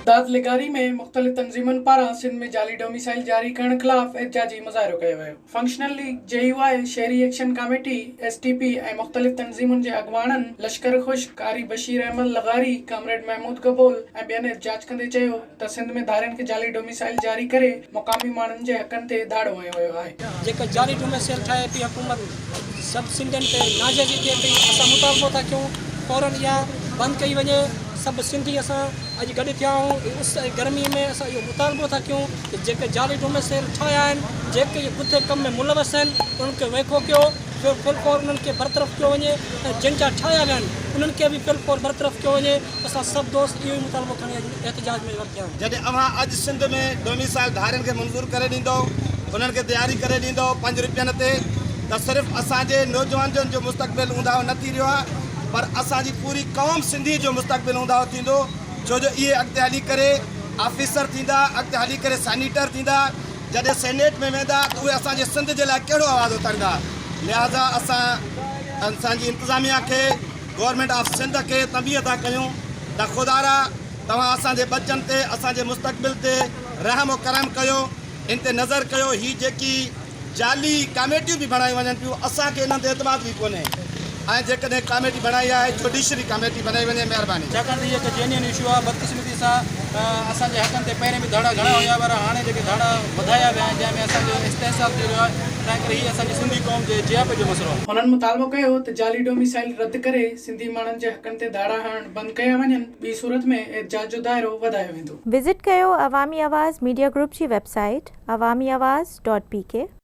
داد لغاري ۾ مختلف تنظيمن پاران سنڌ ۾ جعلي ڊوميسائيل جاري ڪرڻ خلاف احتجاجي مظاهرو ڪيو ويو. فنڪشنل ليگ، جي يو آء، شهري action committee, S T P ۽ مختلف تنظيمن جي اڳواڻن لشڪر خشڪ، قاري بشير احمد لغاري، ڪامريڊ محمود گبول ۽ ٻين احتجاج ڪندي چيو ته سنڌ ۾ ڌارين کي جعلي ڊوميسائيل جاري ڪري مقامي ماڻهن جي حقن تي ڌاڙو هنيو ويو آهي. جيڪا جعلي ڊوميسائيل ٺاهي پئي حڪومت سڀ سنڌين تي ناجائزي ٿئي پئي اسان مطالبو ٿا ڪيون فورن اها بند ڪئي وڃي. سڀ سنڌي اسان اڄ گڏ ٿيا آهيون ۽ اس ۽ گرمي ۾ اسان اهو مطالبو ٿا ڪيون ته جيڪي جعلي ڊوميسيل ٺاهيا آهن جيڪي اهي گٿي ڪم ۾ ملوث آهن انهن کي ويکو ڪيو في الفور انهن کي برطرف ڪيو وڃي ۽ جن جا ٺاهيا ويا آهن انهن کي به في الفور برطرف ڪيو وڃي اسان سڀ دوست اهو ئي مطالبو کڻي اڄ احتجاج ۾ گڏ ٿيا آهيون. جڏهن اوهان اڄ سنڌ ۾ ڊوميسائل ڌارين کي منظور ڪري ڏيندؤ انهن کي تياري ڪري ڏيندؤ پنج رپين تي ته صرف اسان جي نوجوانن جو مستقبل اونداهو نه ٿي رهيو آهي پر اسان جي پوري قوم سنڌي جو مستقبل اونداهو ٿيندو ڇو جو اهي اڳتي هلي ڪري آفيسر ٿيندا اڳتي هلي ڪري سينيٽر ٿيندا جڏهن سينيٽ ۾ ويندا ته اهي اسان جي سنڌ جي لاء ڪهڙو آواز اٿاريندا لهٰذا اسان اسان جي انتظاميا کي گورنمينٽ آف سنڌ کي تنبيهه ٿا ڪيون ته خدارا توهان اسان جي ٻچن تي اسان جي مستقبل تي رحم و ڪرم ڪيو ان تي نظر ڪيو هي جيڪي جعلي ڪاميٽيون به بڻايون وڃن پيون اسان کي انهن تي اعتماد به ڪونهي ۽ جيڪڏهن ڪاميٽي بڻائي آهي جوڊيشري ڪاميٽي بڻائي وڃي مهرباني. ڇاڪاڻ ته هي هڪ جينيئن اشو آهي بدقسمتي سان اسان جي حقن تي پهرين به ڌاڙا گهڻا هيا پر هاڻي جيڪي ڌاڙا وڌايا ويا آهن جنهن ۾ اسان جو استحصال ٿي رهيو آهي تنهن ڪري هي اسان جي سنڌي قوم جي جياپي جو مسئلو آهي. هنن مطالبو ڪيو ته جعلي ڊوميسائل رد ڪري سنڌي ماڻهن جي حقن تي ڌاڙا هڻڻ بند ڪيا وڃن ٻي صورت ۾ احتجاج جو دائرو وڌايو ويندو. وزٽ ڪيو عوامي آواز ميڊيا گروپ جي website Awami Awaz dot P K.